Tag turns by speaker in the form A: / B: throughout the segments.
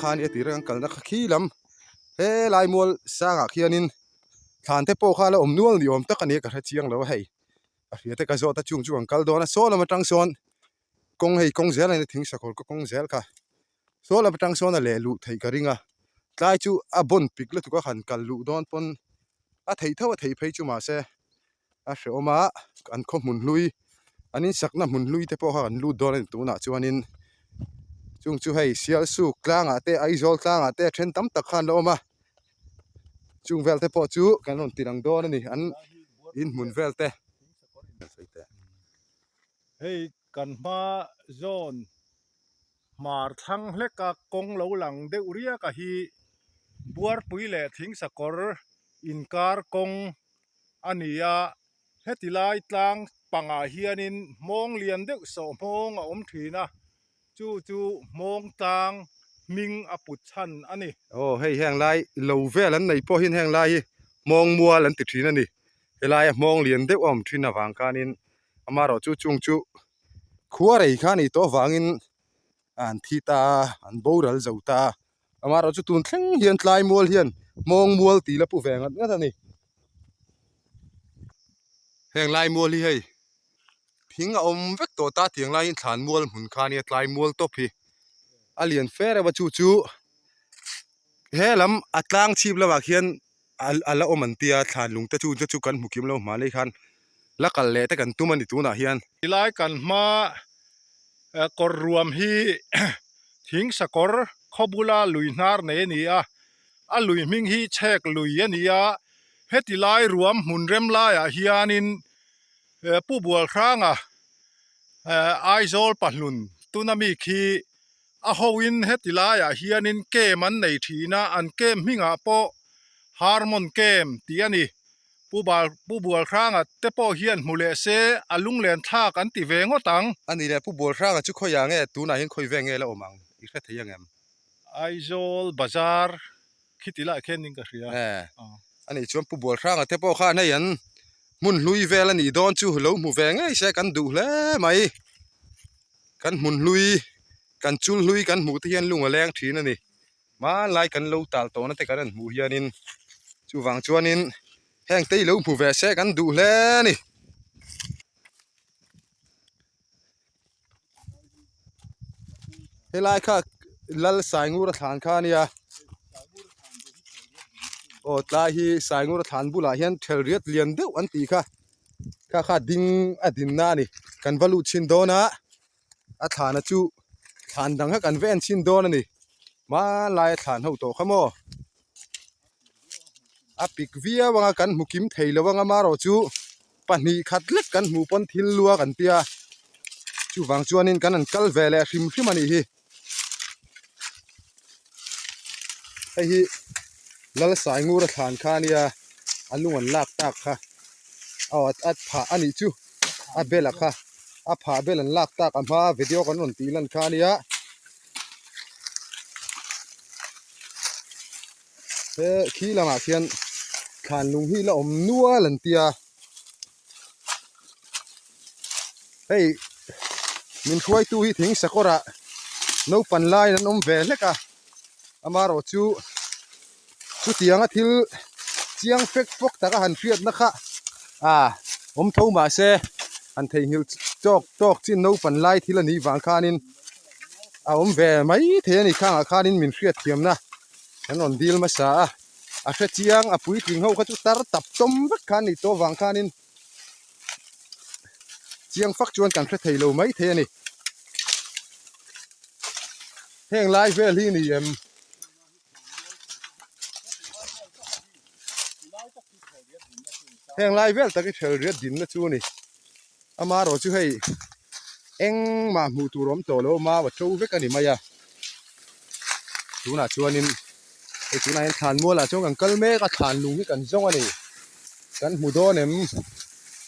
A: kha ania tira kan kalna kha khi lam helai mual sangah khianin thlan te pawh kha a la awm nual ni awm tak a ni a ka hre chiang lo a hei a hria te ka zawt a chung chu kan kal dawn a saw lam atang sawn kawng hei kawng zel a ni thing sakawr ka kawng zel kha saw lam atang sawn a leh luh theih ka ring a tlai chu a bawn pik lutuk a han kal luh dawn pawn a theih tho a theih phei chu mahse a hrehawm a an khaw hmun hlui an insakna hmun hlui te pawh kha kan lut dawn a ni tunah chuanin chung chu hei Sialsuk tlangah te Aizawl tlangah te then tam tak khan la awm a chung vel te pawh chu kan rawn ti lang dawn a ni an inhmun vel te.
B: Hei kan hma zawn hmar thlang hleka kawng lo lang deuh riaka hi Buarpui leh Thingsakawr inkar kawng a ni a, heti lai tlang pangah hianin hmawng lian deuh sawh hmawng a awm thin a, chu chu hmawng tlang hming a put chhan a ni.
A: Aw hei heng lai lo vel an nei pawh hian heng lai hi hmawng mual an ti thin a ni, helaia hmawng lian deuh a awm thin avang khanin amaherawhchu chung chu khua rei kha a nih tawh avangin an thi ta a, an boral zo ta a. Amaherawhchu tun thleng hian tlai mual hian hmawng mual tih la pu ve ngat ngat a ni. Heng lai mual hi hei thing a awm vek tawh ta tiang laiin thlan mual hmun kha ania tlai mual tawp hi a lian fe reuh a chu chu he lam a tlang chhip lamah khian a la awm an tia thlan lung te chu te chu kan hmu kim lo hmanlai khan la kal leh te kan tum a ni tunah hian.
B: Tilai kan hma kawr ruam hi thing sakawr khaw bula lui hnar nei a ni a, a lui hming hi chhek lui a ni a, heti lai ruam hmun rem laiah hianin Pu Bualhranga Aizawl pahlun tuna mi khi A hoin heti laiah hianin kem an nei thin a, an kem hmingah pawh Harmon Kem tih a ni. Pu Bal Pu Bualhranga te pawh hian hmu leh se a lunglen thlak an ti ve ngawt ang.
A: A ni le, Pu Bualhranga chu khawiah nge tunah hian khawi ve nge la awm ang i hre thei ang em?
B: Aizawl Bazar khiti lah khian in ka hria.
A: E, a nih chuan Pu Bualhranga te pawh khan hei an hmun hlui vel a nih dawn chu lo hmu ve ngei se kan duh hle mai. Kan hmun hlui, kan chul hlui kan hmuh te hian lung a leng thin a ni. Hmanlai kan lo tal tawhna te kan han hmuh hianin chuvang chuanin heng te hi lo hmu ve se kan duh hle a ni. Helai kha Lal Saingura thlan kha a nia. Aw tlai hi Saingura thlan bulah hian thelriat lian deuh an tih kha. Kha kha ding a dinna a ni. Kan va lut chhin dawn a, a thlana chu thlan dang kha kan va en chhin dawn a ni. Hmanlaia thlan ho tawh kha maw? A pik viau anga kan hmu kim thei lo anga marawh chu pahnih khat lek kan hmuh pawn thil lua kan tia chuvang chuanin kan han kal ve leh hrim hrim a nih hi. Hei hi Lalsaingura thlan kha a nia a lung an lak tak kha aw a phah a nih chu a bel a kha a phah bel an lak tak a hma video kan rawn tih lan kha a nia. He khi lamah khian thlan lung hi la awm nual an tia hei min hruaitu hi thing sakawrah naupan laiin an awm ve hlek a amaherawh chu chutianga thil chiang fek fawk taka han hriatna kha ah awm tho mahse han theihnghilh tawk tawk chin naupan lai thil a nih vang khanin a awm ve mai thei a ni khangah khanin min hriatthiamna kan rawn dil hmasa a a hre chiang a puitling ho kha chu tar tap tawm vek kha a nih tawh vang khanin chiang fak chuan kan hre thei lo mai thei a ni heng lai vel hi ni em. Heng lai vel tak hi hrel riat dinna chu a ni. Amaherawh chu hei engmah hmuh tur awm tawh lo a mau a to vek a ni mai a. Tunah chuanin hei tunah hian thlan mualah chuan kan kal mek a thlan lung hi kan zawng a ni. Kan hmu dawn em?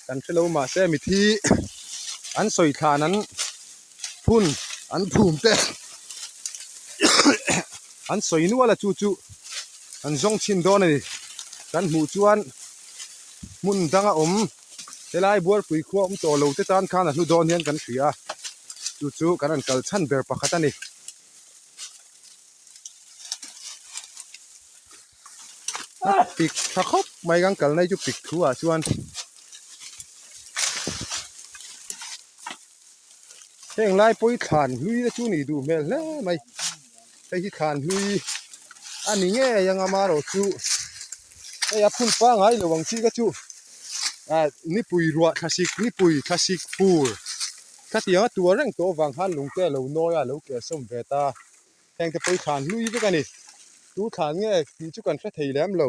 A: Kan hre lo mahse mithi an sawi thlan an phun an phum te an sawi nual a chu chu an zawng chhin dawn a ni kan hmuh chuan hmun danga awm helai bualpui khua awm tawh lo te tan khan a hlu dawn hian kan hria a chu chu kan han kal chhan ber pakhat a ni. A pik tha khawp mai kan kalna hi chu pik thu ah chuan heng lai pawh hi thlan hlui te chu nih duh hmel hle mai hei hi thlan hlui a ni ngei ang amaherawh chu hei a phun pangai lo ang chi kha chu ah nipui ruah thlasik nipui thlasik fur khatiang a tuar reng tawh avang khan lung te a lo nawi a a lo keh sawm ve ta. Heng te pawh hi thlan hlui vek a ni. Tu thlan nge tih chu kan hre thei lem lo.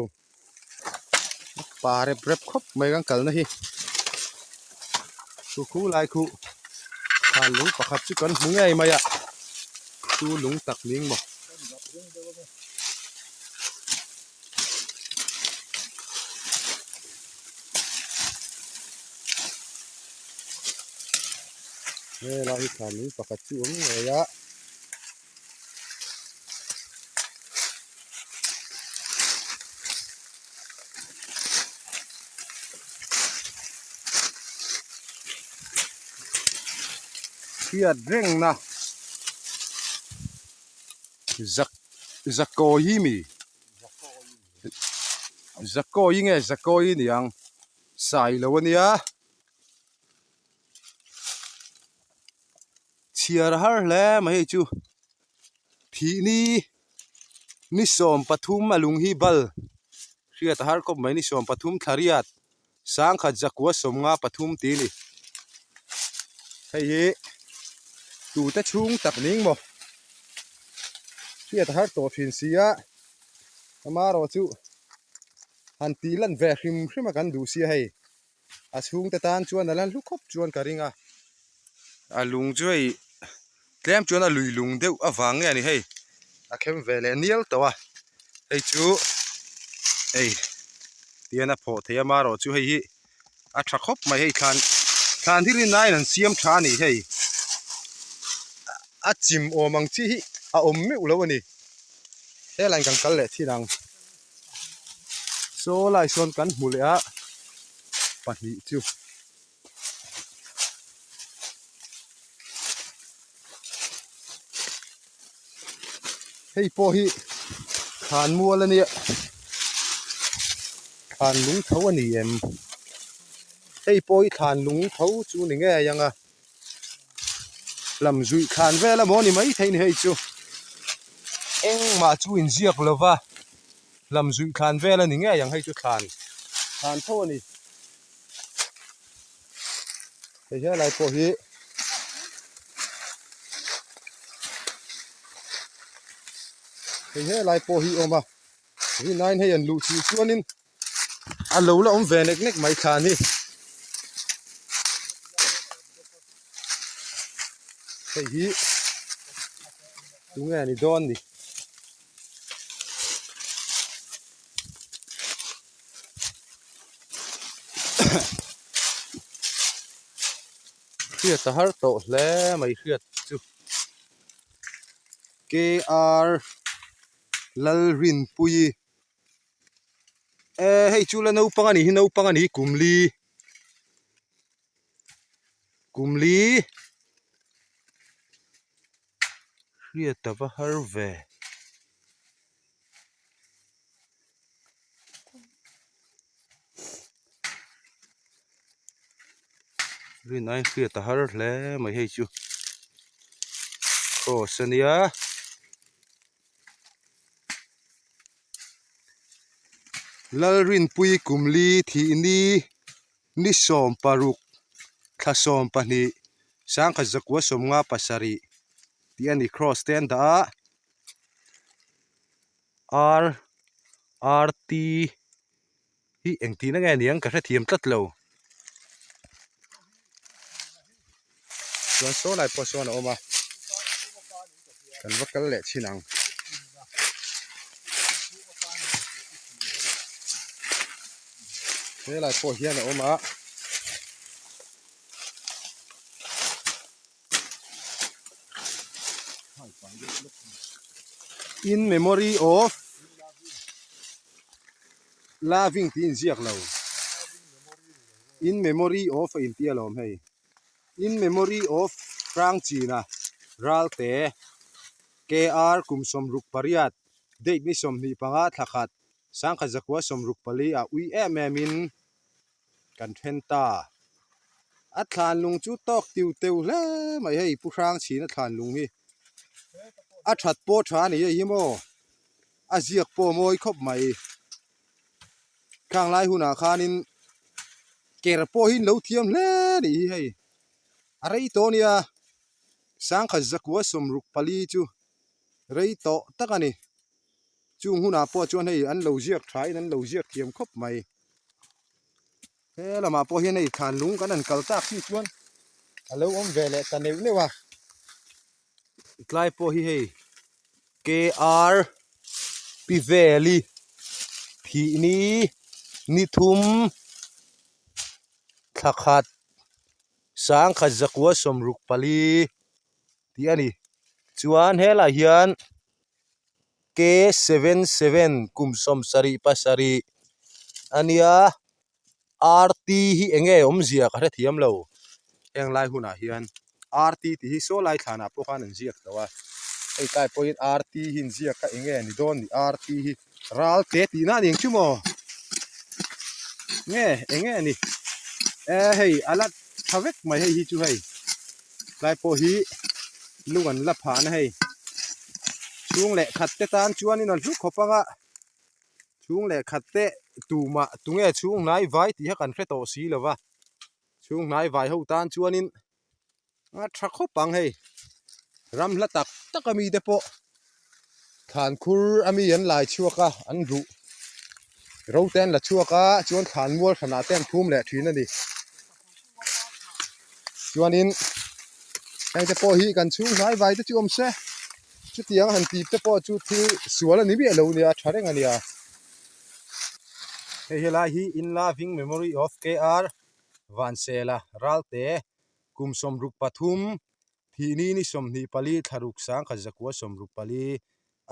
A: Pa rep rep khawp mai kan kalna hi. Chu khu lai khu thlan lung pakhat chu kan hmu ngei mai a. Chu lung tak ning maw. Helai hi thlan lung pakhat chu awm ngei a. Hriat rengna zak zakawi mi zakawi nge zakawi niang sai lo ania. Chhiar har hle mai hei chu thihni ni 13 a lung hi bal hriat a har khawp mai ni 13 thla riat sangkhat zakua 53 tih a ni hei hi tute chhung tak ning maw hriat a har tawh thin si a amaherawh chu han tih lan ve hrim hrim a kan duh sia hei. A chhungte tan chuan a la hlu khawp chuan ka ring a, a lung chu hei tlem chuan a lui lung deuh avang nge a ni hei a khem ve leh nial tawh a hei chu hei tihian a phawh thei a marawh chu hei hi a tha khawp mai hei thlan thlan hi rinaiin an siam tha a ni hei a chim awm ang chi hi a awm meuh lo a ni helaiin kan kal leh thin ang. Saw lai sawn kan hmu leh a pahnih chu. Hei pawh hi thlan mual a nia thlan lung tho a ni em hei pawh hi thlan lung tho chu ni ngei ang a. Lam zuih thlan vel emaw ni maithei ni hei chu engmah chu inziak lova lam zuih thlan vel a ni ngei ang hei chu thlan thlan tho a ni hei helai pawh hi hei helai pawh hi a awm a rinaiin hei an luh chilh chuanin. A lo la awm ve nek nek mai thlan hi. Hei hi tunge ni dawn ni. Hriat a har tawh hle mai hriat chu. KR Lalrinpuii. Eh hei chu la naupang a nih hi naupang a nih hi kum li kum li hriat a va har ve rinai hriat a har hle mai hei chu cross a nia. Lalrinpui Kumli thihni ni 16 thla 12 sangkhat zakua 57 tih a ni cross te an dah a R R T hi engtihna nge niang ka hrethiam tlat lo chuan saw lai pawh sawn a awm a kan va kal leh chhin ang helai pawh hian a awm a. In memory of Loving tih inziak lo. In memory of a inti alawm hei. In memory of Hrangchina Ralte KR kum 68 date ni 25 thla khat. Sangkhat zakua 64 ah ui em em in kan then ta. A thlan lung chu tawk tiu teu hle mai hei Pu Hrang chhina thlan lung hi a that pawh tha a ni hei hi maw a ziak pawh a mawi khawp mai. Khang lai hunah khanin ker pawh hi an lo thiam hle a nih hi hei a rei tawh a nia sangkhat zakua 64 chu rei tawh tak a ni. Chung hunah pawh chuan hei an lo ziak tha in an lo ziak thiam khawp mai. He lamah pawh hian hei thlan lung kan han kal tak hi chuan a lo awm ve leh ta neuh neuh a. Tlai pawh hi hei KR Pi Veli thih ni ni thum thla khat sangkhat zakua 64 tih a ni. Chuan helaiah hian K 77 kum 77 a nia RT hi eng nge awmzia ka hrethiam lo heng lai hunah hian RT tih hi saw lai thlanah pawh khan an ziak tawh a hei tlai pawhin RT hi an ziak a eng nge ni dawn ni RT hi ral te tihna a ni ang chu maw nge eng nge ni e hei a la tha vek mai hei hi chu hei tlai pawh hi lung an la phah na hei chhung leh khat te tan chuanin an hlu khawp ang a chhung leh khat te tumah tunge chhung hnai vai tih kha kan hre tawh si lo va chhung hnai vai ho tan chuanin a tha khawp ang hei ram hla tak tak a mite pawh thlan khur a mi an lai chhuak a an ruh ro te an la chhuak a chuan thlan mual hranah te an phum leh thin a ni chuanin heng te pawh hi kan chhung hnai vai te chu awm se chutiang han tih te pawh chu thil sual a ni miah lo nia tha reng a nia hei helai hi in loving memory of KR Vansela Ralte Kum 63, thihni ni 24 thlaruk sangkhat zakua 64,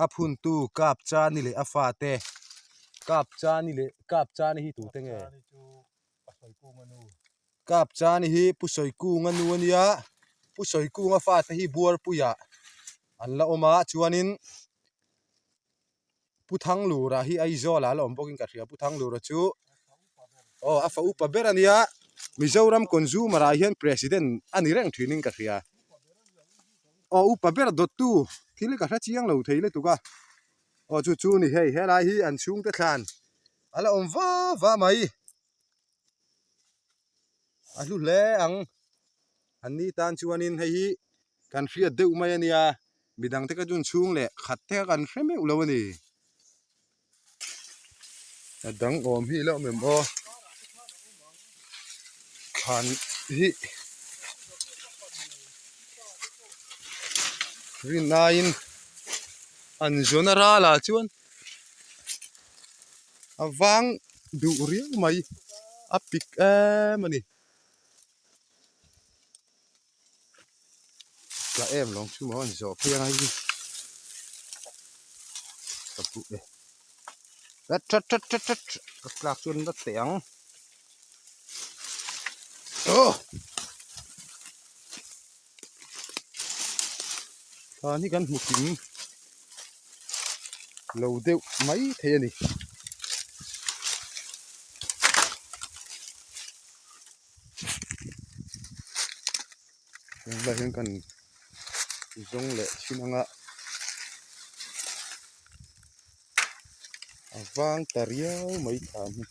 A: a phuntu Kapchani leh a fate Kapchani leh Kapchani hi tute nge? Kapchani hi Pu Sawikunga nu a nia, Pu Sawikunga fate hi Buarpuiah an la awm a, chuanin Pu Thanglura hi Aizawlah a la awm bawkin ka hria, Pu Thanglura chu aw a fa upa ber a nia, Mizoram consumer ah hian president a ni reng thinin ka hria, aw upa ber dawttu thil ka hre chiang lo thei lutuk a, aw chu chu ni hei helai hi an chhungte thlan a la awm va va mai. A hlu hle ang an ni tan chuanin hei hi kan hriat deuh mai a nia midang te ka chun chhung leh khat te kha kan hre meuh lo a ni a dang awm hi ilo awm em aw thlan hi rin aiin an zawn a ral ah chuan a vang duh riau mai a pik em a ni tla em lawng chu maw an zawh phei ang hei ka buh e that that that that that ka tlak chuan la teh ang aw Thlan hi kan hmu kim lo deuh mai thei a ni. Tunlai hian kan zawng leh thin anga a vang ta riau mai thlan hi.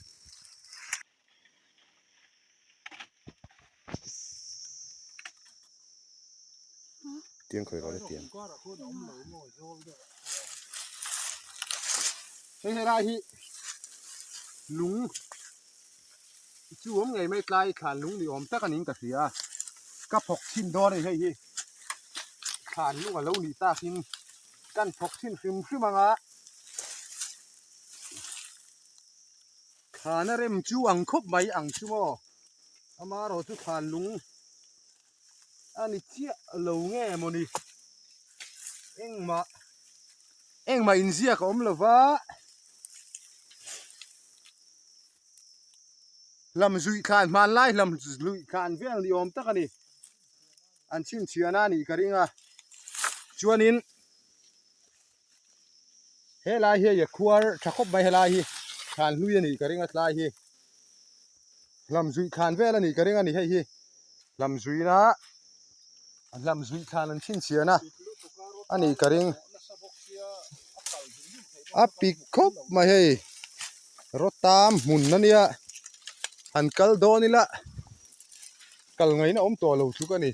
A: Tiang khawi rawh le tiang. Hei helai hi lung chu awm ngei mai tlai thlan lung ni awm tak a niin ka hria a ka phawk chhin dawn a ni hei hi thlan lung a lo nih takin kan phawk chhin hrim hrim ang a. Thlan a rem chu ang khawp mai ang chu maw amaherawh chu thlan lung a ni chiah lo nge mawni engmah engmah inziak a awm lo va hlam zuih thlan hmanlai hlam zuih thlan vel ni awm tak a ni an chhinchhiahna a nih ka ring a chuanin. Helai hi a khuar tha khawp mai helai hi. thlan hlui a nih ka ring a tlai hi hlam zuih thlan vel a nih ka ring a ni hei hi hlam zuihna hlam zuih thlan an chhinchhian a a nih ka ring a pik khawp mai hei rawtam hmun a nia han kal dawn ila kal ngaihna awm tawh lo tluk a ni.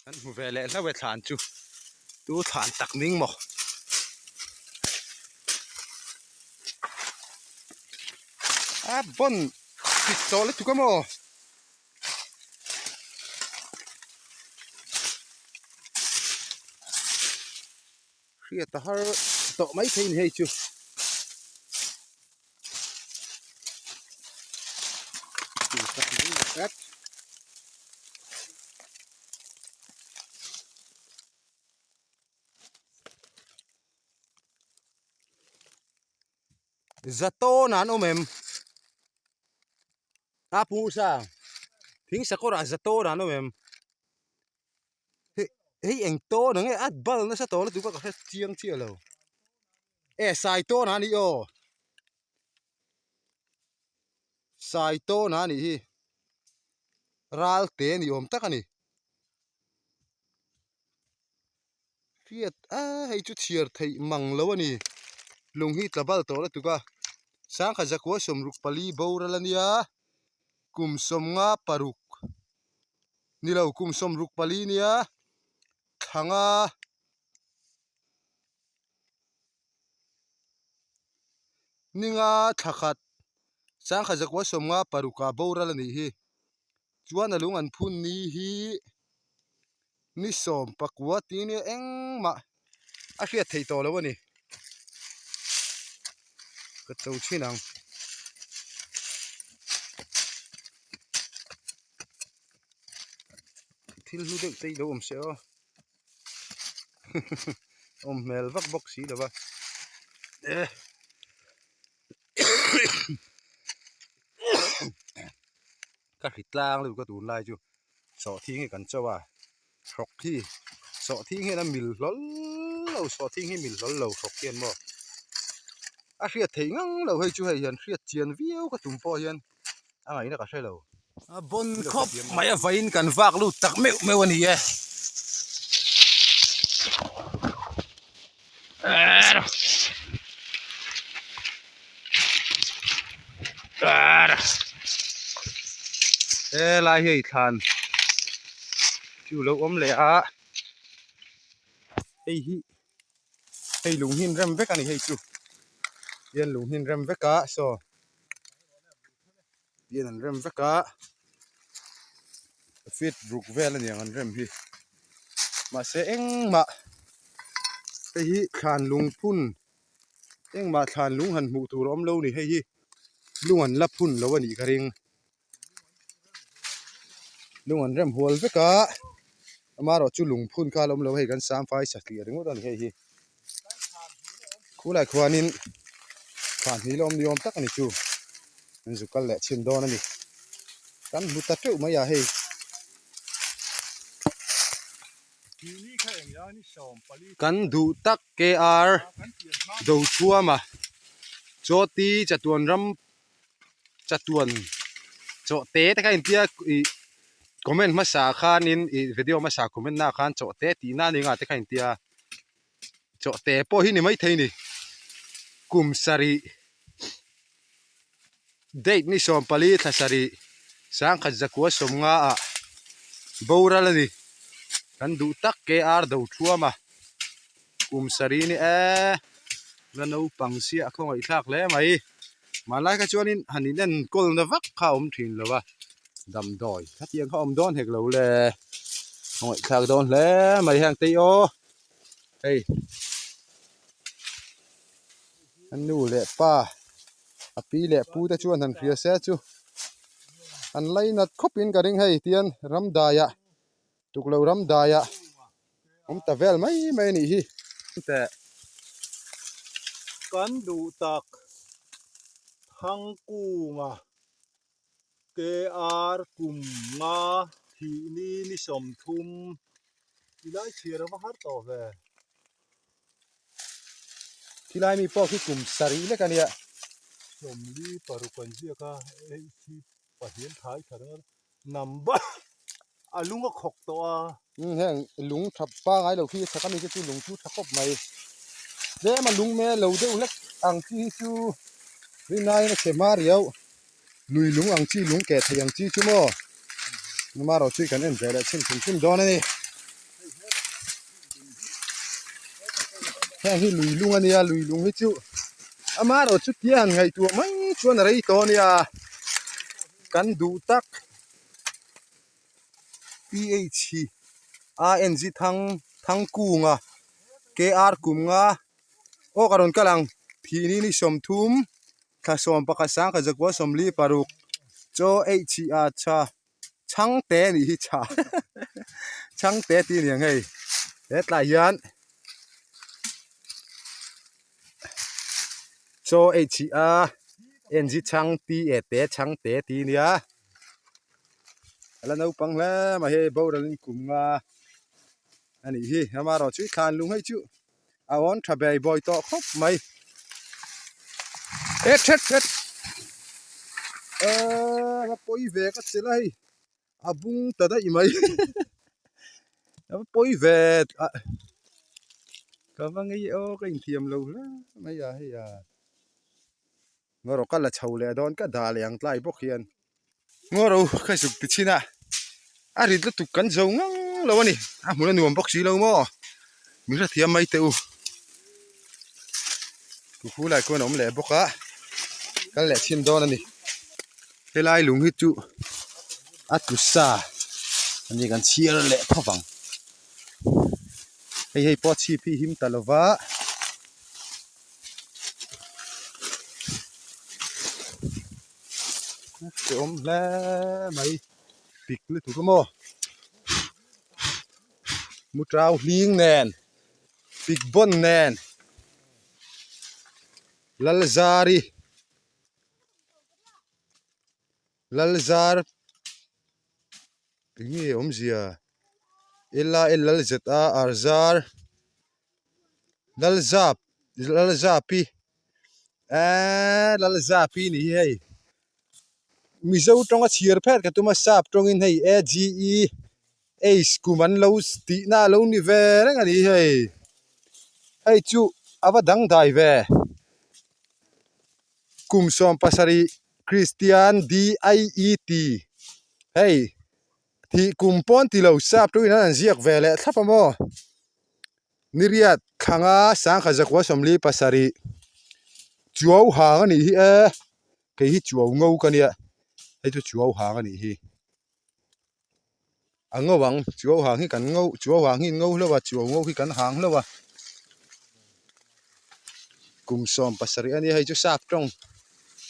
A: Kan hmu ve leh hlauh e thlan chu tu thlan tak ning maw. A bawn pit tawh lutuk a maw. Hriat a har tawh mai thei a ni hei chu. Zatawn an awm em? A pu sa thing sakawrah zatawn an awm em? Hei hei eng tawn ang e a bal nasa tawh lutuk a ka hre chiang chiah lo e sai tawn a ni aw sai tawn a nih hi ral te ni awm tak a ni hriat a hei chu chhiar theih mang lo a ni lung hi tla bal tawh lutuk a sangha zakua sawmruk pali boral a nia kum sawmnga paruk. Ni lo kum 64 nia thlanga ninga thla khat sangha zakua sawmnga paruk ah boral a nih hi chuan a lung an phun ni hi ni sawm pakua tih nia engmah a hriat theih tawh lo a ni ka cho thin ang. Thil hlu deuh te hi lo awm se aw awm hmel vak bawk si lo va e ka hri tlang lutuk a tunlai chu sawhthing hi kan cho a hrawk hi sawhthing hian a mil hlawl lo sawhthing hi mil hlawl lo hrawk hian maw a hriat theih ngang lo hei chu hei hian hriat chian viau ka tum pawh hian a ngaihna ka hre lo. A bawn khawp mai a vawiin kan vak lut tak meuh meuh a ni e. Helai hei thlan chu lo awm leh a hei hi hei lung hi an rem vek a ni hei chu hian lung hi an rem vek a saw. Hian an rem vek a feet ruk vel a niang an rem hi mahse engmah hei hi thlan lung phun engmah thlan lung han hmuh tur a awm lo a ni hei hi lung an la phun lo a nih ka ring lung an rem hual vek a amaherawh chu lung phun kha a la awm lo hei kan samfai satliah ringawt a ni hei hi. Khulai khuanin thlan hi la awm ni awm tak a ni chu an zu kal leh chhin dawn a ni kan hmu ta teuh mai a hei. Kan duh tak KR Dothuama Chawti chatuan ram chatuan chawhte te kha intia ih comment hmasa khanin ih video hmasa comment na khan chawhte tih na ni nga te kha intia chawhte pawh hi ni maithei ni kum sarih date ni 14 thla sarih sangkhat zakua sawmnga ah boral a ni kan duh tak KR Dothuama. Kum sarih ni e la naupang siah a khawngaih thlak hle mai hmanlai kha chuanin han in enkawl na vak kha a awm thin lo a damdawi khatiang kha a awm dawn hek lo le khawngaih thlak dawn hle mai heng te hi aw hei a nu leh pa a pi leh pu te chuan han hria se chu an lainat khawp in ka ring hei tian ramdaiah tuklo ramdaiah. Awm ta vel mai mai a nih hi.
B: Teh kan duh tak Thangkunga KR kum nga thih ni ni 30 tilai chhiar a va har tawh ve.
A: Khilai mi pawh khi kum sarih lek a nia.
B: 40 paruk an ziak a, hei hi pahnih thai thar a number a lung a khawk tawh a.
A: Umm heng lung tha pangai lo khi a chak a mi khi chu lung chu tha khawp mai. Tlem a lung mel lo deuh hlek ang chi hi chu rinaiin a chhe hma riau. Lui lung ang chi lung keh thei ang chi chu maw amaherawh chu kan en ve leh chhin hrim hrim dawn a ni. Heng hi lui lung a nia lui lung hi chu amaherawh chu tia han ngaihtuah mai chuan a rei tawh a nia kan duh tak P_H hi A_N_G thang Thangkunga K_R kum nga aw ka rawn kal ang thihni ni 30. Thla sawm pakhat sang khat zakua 46 chaw eih chih a tha chhangte a nih hi tha chhangte tih a ni ang hei hetlai hian chaw eih chih a enzi chhang ti e te chhangte tih a nia a la naupang hle mai hei boral in kum nga a nih hi amaherawhchu i thlan lung hei chu. A awn tha bei bawi tawh khawp mai. Het het het Eee va pawi ve ka che la hei a bung ta daih mai a va pawi ve ah ka va ngei aw ka inthiam lo hle mai a hei a. Ngaw ka la chho leh dawn ka dah leh ang tlai bawk hian ngaw ro ka zuk ti chhin a a rit lutuk kan zo ngang lo a ni a hmun a nuam bawk si lo maw min hrethiam mai teh u kukhu lai khuan a awm leh bawk a kal leh chhin dawn a ni helai lung hi chu a tlu sa a ni kan chhiar leh tho vang hei hei pawh chhip hi him ta lo va. Che awm hle mai pik lutuk a maw mutrau hling nen pik bawn nen Lalzari Lalzar eng nge awmzia L A L L Z A R zar. Lalzap Lalzapi eee Lalzapi ni hi hei Mizo tawnga chhiar phet ka tum a sap tawngin hei A G E H kum an lo tihna a lo ni ve reng a ni hei hei chu a va dangdai ve kum 17 Kristian D I E T hei thih kum pawn ti lo sap tawngin an han ziak ve leh thlap a maw. Niriat thlanga sangkhat zakua 47 chuau hang a nih hi e kei hi chuau ngo ka nia hei chu chuau hang a nih hi a ngo ang chuau hang hi kan ngo chuau hang hi an ngo hlauh a chuau ngo hi kan hang hlauh a kum 17 a nia hei chu sap tawng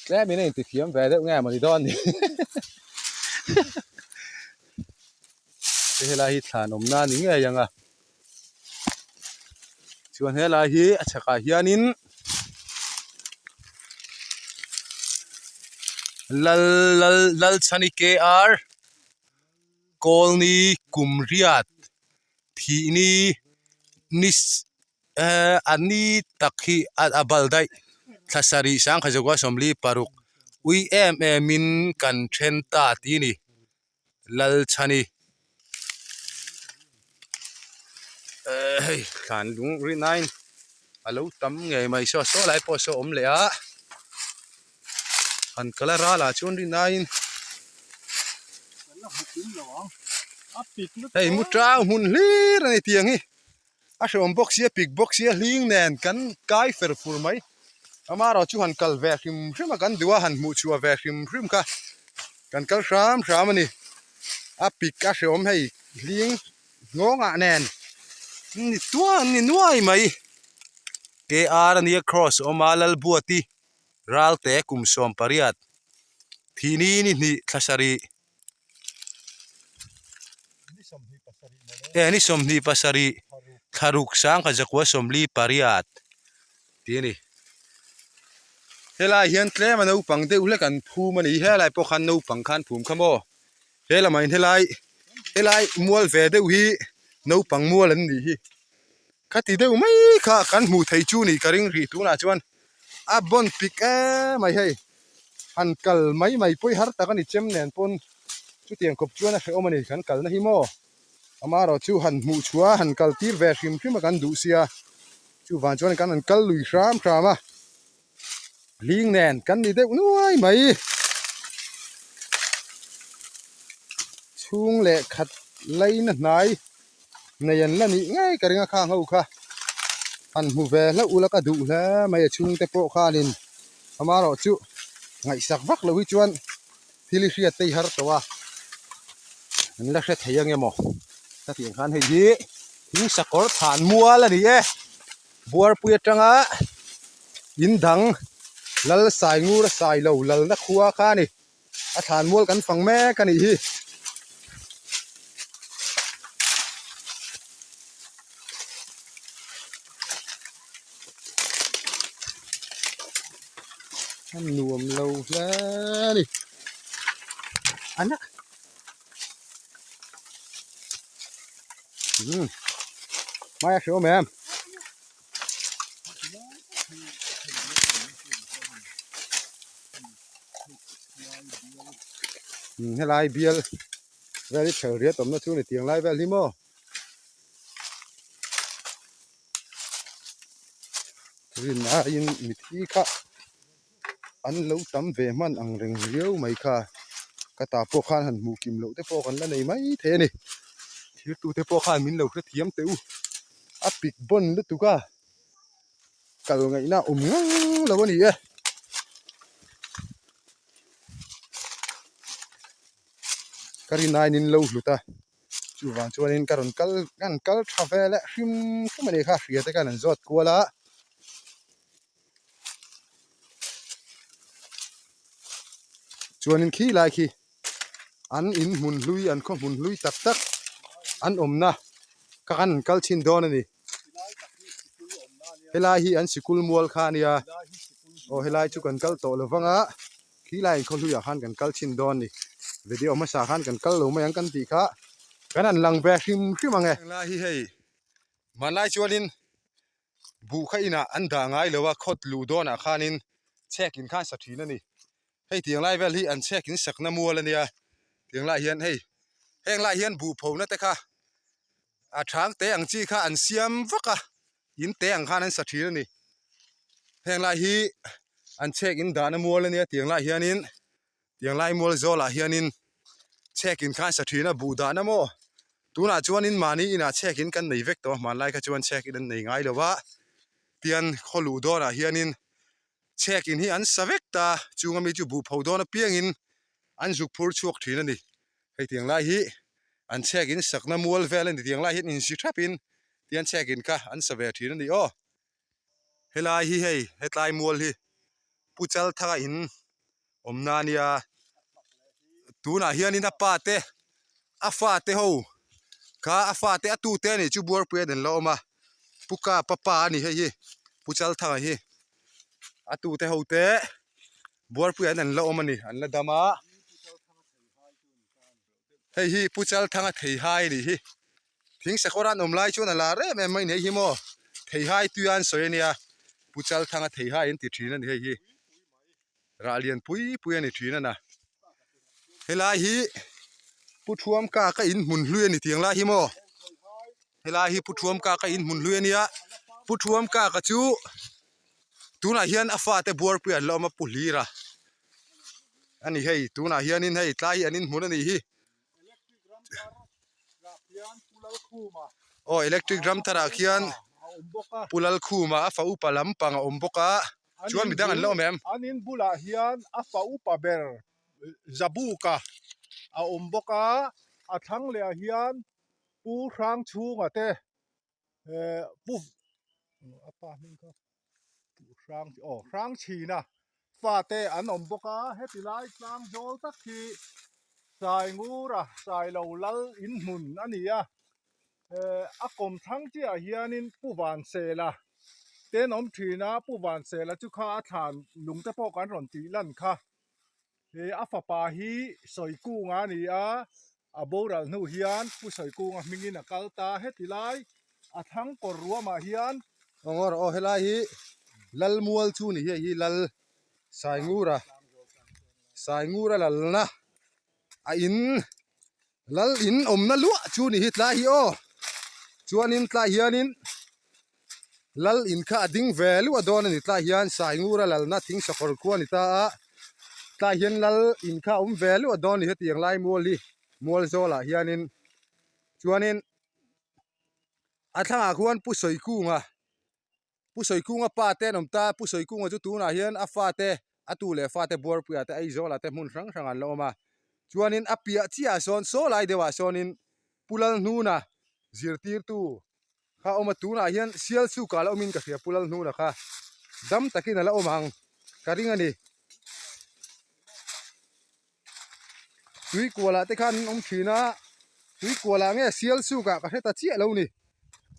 A: tlem in a intithiam ve deuh nge mawni dawn ni. Helai hi thlan awmna a ni ngei ang a chuan helai hi a chhakah hianin lal lal Lalchhani K R Kawlni Kumriat Thihni ni ehh a ni tak hi a bal daih thla sarih sangkhat zakua 46 ui em em in kan then ta tih a ni. Lalchhani ehh hei thlan lung rinain a lo tam ngei mai saw saw lai pawh saw awm leh a han kal a ralah chuan rinain hei mu tang hmun hlir a ni tiang hi. A hreawm bawk sia pik bawk sia hling nen kan kai fer fur mai amaherawh chu han kal ve hrim hrim a kan duh a han hmuh chhuah ve hrim hrim kha kan kal hram hram a ni a pik a hreawm hei hling nghawngah nen ni tuan ni nuai mai K_R a nia cross a awm a Lalbuati Ralte kum 18 thihni ni hnih thla sarih. Ni 27 thlaruk sangkhat zakua 48 tih a ni. Helai hian tlem a naupang deuh hlek an phum a ni. Helai pawh khan naupang khan phum kha maw? He lamah in helai helai mual ve deuh hi naupang mual an nih hi. Khati deuh mai kha kan hmuh thei chu nih ka ring rih tunah chuan a bawn pik em mai hei. Han kal mai mai pawi har tak a ni chem nen pawn chutiang kawp chuan a hrehawm a ni kan kalna hi maw. Amaherawh chu han hmuh chhuah a han kal tir ve hrim hrim a kan duh sia chuvang chuan kan han kal lui hram hram a. Hling nen kan ni deuh nuai mai. Chhung leh khat laina hnai nei an la nih ngei ka ring a khang ho kha. Han hmu ve hlauh ula ka duh hle mai a chhungte pawh khanin amaherawh chu ngaihsak vak lo hi chuan thil i hriat te i har tawh a, an la hre thei ange maw? Ka tih ang khan hei hi thing sakawr thlan mual a ni e. Buarpui atanga in dang lal sai ngur a sai lo lalna khua kha a ni. A thlan mual kan fang mek a nih hi. A nuam lo hle a ni. Ana. Umm. Hmai a hre awm em? Umm helai bial vel hi ṭhel riat awmna chu ni tiang lai vel hi maw. Rin aiin mithi kha an lo tam ve hman ang reng riau mai kha ka ta pawh khan han hmuh kim loh te pawh kan la nei mai thei a ni thirtute pawh khan min lo hrethiam teh u a pik bawn lutuk a kal ngaihna awm ngang lo a ni e. Ka rin aiin in lo hlut a chuvang chuanin ka rawn kal ka rawn kal tha ve leh hrim hrim a ni kha hria te khan an zawt kual a. Chuanin khi lai khi an in hmun hlui an khaw hmun hlui tak tak an awmna kha an kal chhin dawn a ni. Helai hi an sikul mual kha a nia aw helai chu kan kal tawh lo vang a khi lai in khaw hluiah khan kan kal chhin dawn a ni video hmasa khan kan kal lo mai ang kan tih kha kan han lang ve hrim hrim ang e. Helai hi hei hmanlai chuanin buh kha inah an dah ngai lo a khawt luh dawnah khanin chhek in khan sa thin a ni. Hei tiang lai vel hi an chhek in sakna mual a nia tiang lai hian hei heng lai hian buh phona te kha a thang te ang chi kha an siam vak a in te ang khan an sa thin a ni. Heng lai hi an chhek in dahna mual a nia tiang lai hianin tiang lai mual zawlah hianin chhek in khan sa thin a buh dahna maw tunah chuanin mahni inah chhek in kan nei vek tawh a hmanlai kha chuan chhek in an nei ngai lo va tian khaw luh dawnah hianin chhek in hi an sa vek ta chunga mi chu buh pho dawn apiangin an zuk phur chhuak thin a ni hei tiang lai hi an chhek in sakna mual vel a ni tiang lai hian inzi thapin tian chhek in kha an sa ve thin a ni aw. Helai hi hei hetlai mual hi Pu Chalthanga in awmna a nia tunah hianin a pa te a fate ho kha a fate a tute a nih chu Buarpui an la awm a Pu Kapa pa a ni hei hi Pu Chalthanga hi a tute ho te Buarpui an an la awm a ni an la dam a hei hi Pu Chalthanga theihai a nih hi. Thing sakawr an awm lai chuan a lar em em mai ni hei hi maw theihai tui a an sawi a nia Pu Chalthanga theihai an ti thin a ni hei hi rah lian pui pui a ni thin a na helai hi Pu Thuam kak a in hmun hlui a ni tiang lai hi maw helai hi Pu Thuam kak a in hmun hlui a nia Pu Thuam kak a chu tunah hian a fate buarpui an la awm a Pu Hlira a ni hei tunah hianin hei tlai hi an inhmun a nih hi. Aw electric ram thar ah khian Pu Lalkhuma a fa upa lampang a awm bawk a chuan midang an la awm em?
B: An in bulah hian a fa upa ber Zabuka a awm bawk a, a thlang leh ah hian Pu Hrangchhunga te Pu a pa hming kha Pu Hrang aw Hrangchhina fate an awm bawk a heti lai tlang zawl tak hi Saingura Sailo lal inhmun a ni a a kawm thlang chiah ah hianin Pu Vansela te an awm thin a Pu Vansela chu kha a thlan lung te pawh kan rawn tih lan kha. He a fapa hi Sawikunga a ni a, a boral hnu hian Pu Sawikunga hmingin a kal ta heti lai. A thlang kawr ruamah hian.
A: Aw ngawr aw helai hi Lal mual chu ni hi hei hi Lal Saingura Saingura lalna a in Lal in awmna luah chu ni hi tlai hi aw chuanin tlai hianin Lal in kha a ding ve luah dawn a ni tlai hian Saingura lalna thing sakawr khua a ni ta a tlai hian Lal in kha a awm ve luah dawn a ni hetiang lai mual hi mual zawlah hianin chuanin a thlangah khuan Pu Sawikunga Pu Sawikunga pa te an awm ta Pu Sawikunga chu tunah hian a fate a tu leh fate Buarpuia te Aizawla te hmun hrang hrang an la awm a chuanin a piah chiah ah sawn saw lai deuh ah sawnin Pu Lalhnuna zirtirtu kha a awm a tunah hian Sialsuk ah la awmin ka hria Pu Lalhnuna kha dam takin a la awm ang ka ring a ni. Tuikualah te khan an awm thin a, tuikualah nge sial sukah ka hre ta chiah lo ni.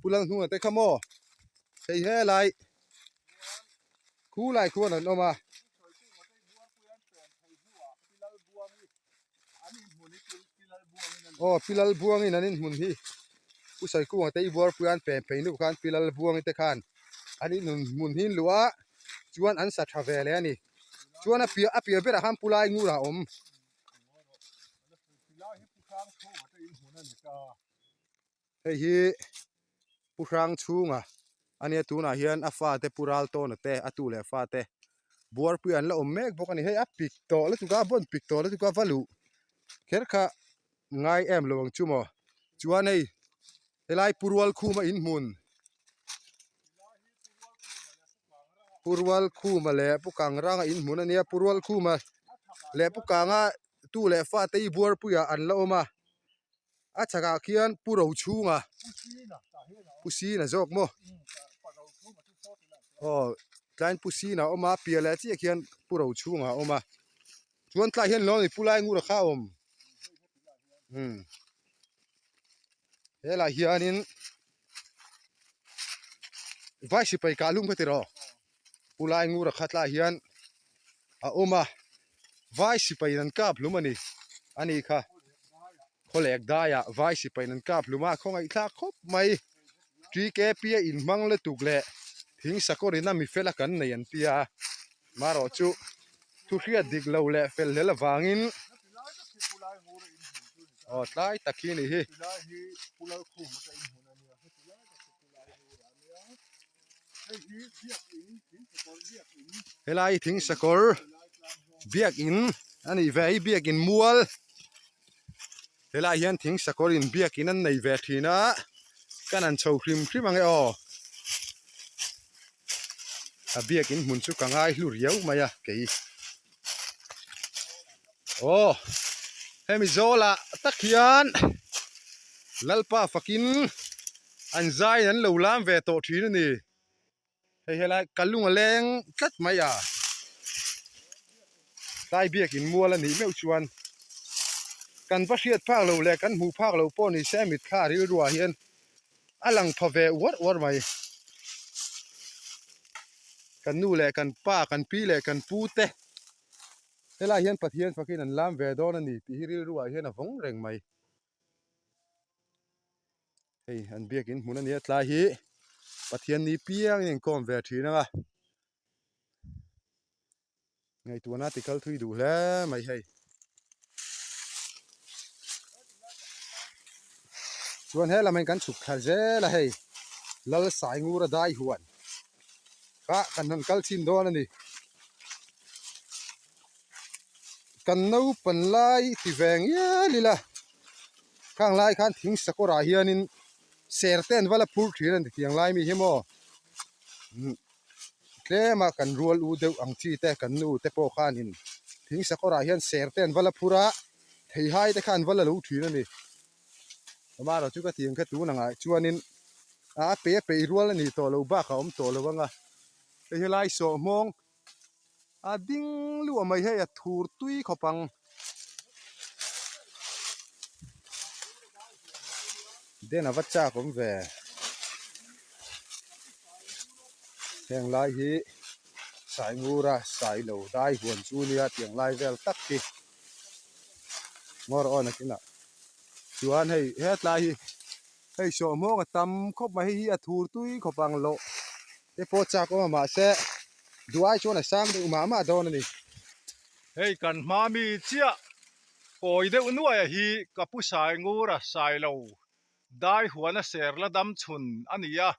A: Pu Lalhnuna te kha maw hei helai khulai khuan an awm a. Aw Pi Lalbuangin an inhmun hi Pu Sawikunga te i buarpui a an pen phei nup khan Pi Lalbuangi te khan an inhmun hi an luh a chuan an sa tha ve leh a ni. Chuan a piah a piah berah khan pu lai ngur a awm. Hei hi pu hrang chhunga a nia tunah hian a fate pu ral tawna te a tu leh fate buarpui an la awm mek bawk a ni. Hei a pik tawh lutuk a a bawn pik tawh lutuk a va luh kher kha ngai em lo ang chu maw. Chuan hei Helai Pu Rualkhuma inhmun Pu Rualkhuma leh Pu Kangranga inhmun a nia Pu Rualkhuma leh Pu Kanga tu leh fate hi Buarpuiah an la awm a a chhakah khian Pu Rochhunga Pu Sina zawk maw aw tlaiin Pu Sina a awm a piah leh chiah khian Pu Rochhunga a awm a chuan tlaiah hian lo ni Pu Laingura kha a awm umm. Helai hianin vai sipai kah lum kha tiraw pu lai ngura kha tlaiah hian a awm a vai sipai in an kap hlum a ni a ni kha khawlek daiah vai sipai in an kap hlum a khawngaihthlak khawp mai TKP a inhmang lutuk leh thing sakawr in a mi fel a kan nei an tia marawh chu thu hriat dik lo leh fel hlel avangin aw tlai tak hi a ni hi. Helai thing sakawr biakin a nih ve hi biakin mual helai hian thing sakawr in biakin an nei ve thin a kan han chho hrim hrim ang e aw a biakin hmun chu ka ngai hlu riau mai a kei aw hemi zawlah tak hian Lalpa fakin an zai an lo lam ve tawh thin a ni. Hei helai ka lung a leng tlat mai a, tlai biakin mual a nih meuh chuan kan va hriat phak lo leh kan hmuh phak lo pawh ni se mitthla rilruah hian a lang pha ve uar uar mai. Kan nu leh kan pa, kan pi leh kan pu te helai hian Pathian fakin an lam ve dawn a ni tih hi rilruah hian a vawng reng mai. Hei an biakin hmun a nia tlai hi Pathian ni piangin a inkawm ve thin ang a ngaihtuahna ti kal thui duh hle mai hei chuan he lamah hian kan chhuk thla zel a hei Lal Saingura dai huan kha kan han kal chhin dawn a ni kan naupan lai ti ve ngial ila khang lai khan thing sakawr ah hianin ser te an va la phur thin a ni tiang lai mi hi maw tlem a kan rual u deuh ang chi te kan nu te pawh khanin thing sakawr ah hian ser te an va la phur a theihai te kha an va la lo thin a ni amaherawhchu chu ka ti ang kha tun angah chuanin a pe a peih rual a ni tawh lo bak a awm tawh lo ang a hei helai sawhmawng A ding luah mai hei a thur tui khawp ang. Den a va chak awm ve. Heng lai hi Saingura Sailo dai huan chu nia tiang lai vel tak hi ngawr awn a kinah chuan hei hetlai hi. Hei sawhmawng a tam khawp mai, hei hi a thur tui khawp ang loh te pawh chak awm a mahse duh ai chuan a sang deuh mah mah dawn a ni.
B: Hei kan hma mi chiah kawi deuh nuaia hi ka pu sai ngur a sai lo dai huan a ser la dam chhun a ni a,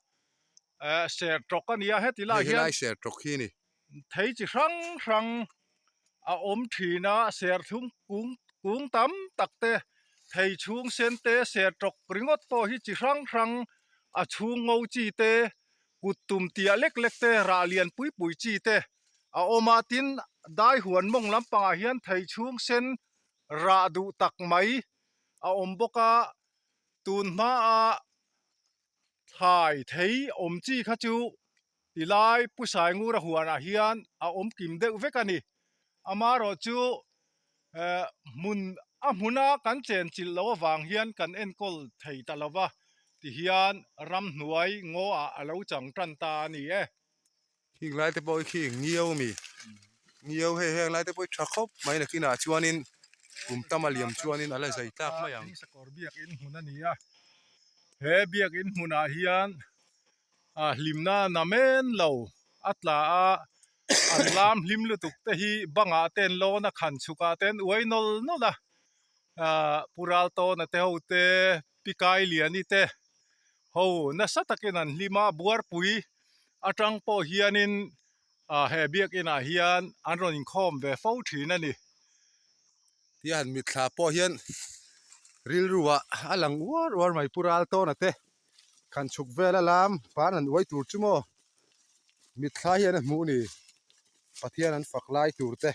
B: eh ser tawk a ni a heti lai hian
A: Hei helai ser tawk hi a ni.
B: Thei chi hrang hrang a awm thin a, serthlum kung kung tam tak te, thei chhung sen te, ser tawk ringawt pawh hi chi hrang hrang a chhung ngo chi te, kut tum tiah lek lek te, rah lian pui pui chi te a awm a, tin dai huan mawng lampangah hian thei chhung sen rah duh tak mai a awm bawk a, tun hmaa thlai thei awm chi kha chu tilai Pu Saingura huanah hian a awm kim deuh vek a ni. Amaherawh chu eh hmun a hmuna kan chen chilh loh avang hian kan enkawl thei ta lo va tihian ramhnuai ngaw ah a lo chang tan ta a ni e.
A: Khing lai te pawh hi khi ngiau a mi ngiau hei heng lai te pawh hi tha khawp mai nakinah chuanin kum tam a liam chuanin a la zai tlak mai ang.
B: Sakawr biakin hmun a ni a, he biakin hmunah hian a hlimna namen lo a tla a, an lam hlim lutuk te hi bangah te an lawn a, khan chhukah te an uai nawl nawl a, ahh Pu Raltawna te ho te Pi Kailiani te ho nasa takin an hlim a, Buarpui atang pawh hianin ah he biakinah hian an rawn inkhawm ve fo thin a ni.
A: Tia han mitthla pawh hian rilru ah a lang uar uar mai Pu Raltawna te khan chhuk vel a lam pan an uai tur chu maw mitthla hian a hmuh ni Pathian an fak lai tur te.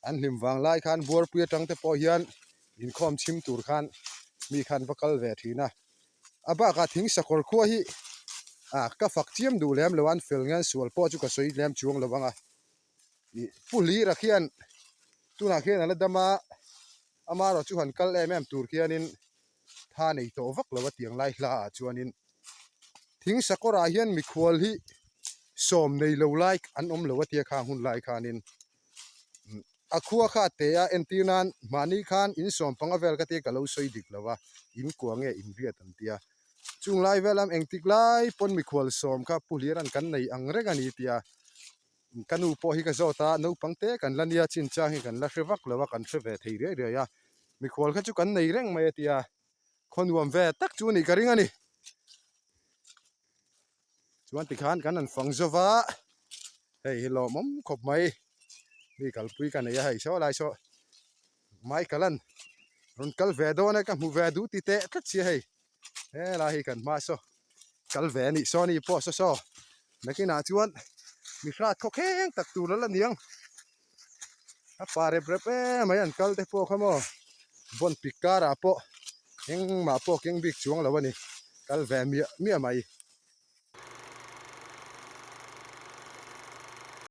A: An hlim vang lai khan buarpui atang te pawh hian inkhawm chhim tur khan mi khan va kal ve thin a. A bakah thing sakawr khua hi ah ka fak chiam duh lem lo a, an fel nge an sual pawh chu ka sawi lem chuang lo ang a. Ih Pu Hlira khian tunah khian a la dam a, amaherawh chu han kal em em tur khianin tha nei tawh vak lo a tiang lai hla ah chuanin thing sakawr ah hian mikhual hi sawm nei lo lai an awm lo a tia khang hun lai khanin a khua kha te a entir nan mahni khan in sawm panga vel ka tia ka lo sawi dik lo a in kua nge in riat an tia chung lai vel am engtik lai pawn mikhual sawm kha pu hliran kan nei ang reng a ni tia Ka nu pawh hi ka zawt a, naupang te kan la nia chinchang hi kan la hre vak lo a, kan hre ve thei riai riai a, mikhual kha chu kan nei reng mai a tia, khaw nuam ve tak chu nih ka ring a ni. Chuan tikhan kan han fang zo va, hei hi lawmawm khawp mai, mi kalpui ka nei a hei saw lai saw Michael an rawn kal ve dawn a ka hmu ve duh ti teh tlat sia hei. Helai hi kan hma saw kal ve a nih saw ni pawh saw saw nakinah chuan mi hrat khaw kheng tak tur a la niang a pa rep rep em mai an kal te pawh kha maw vawn pik karah pawh engmah pawh keng bik chuang lo a ni kal ve miah miah mai.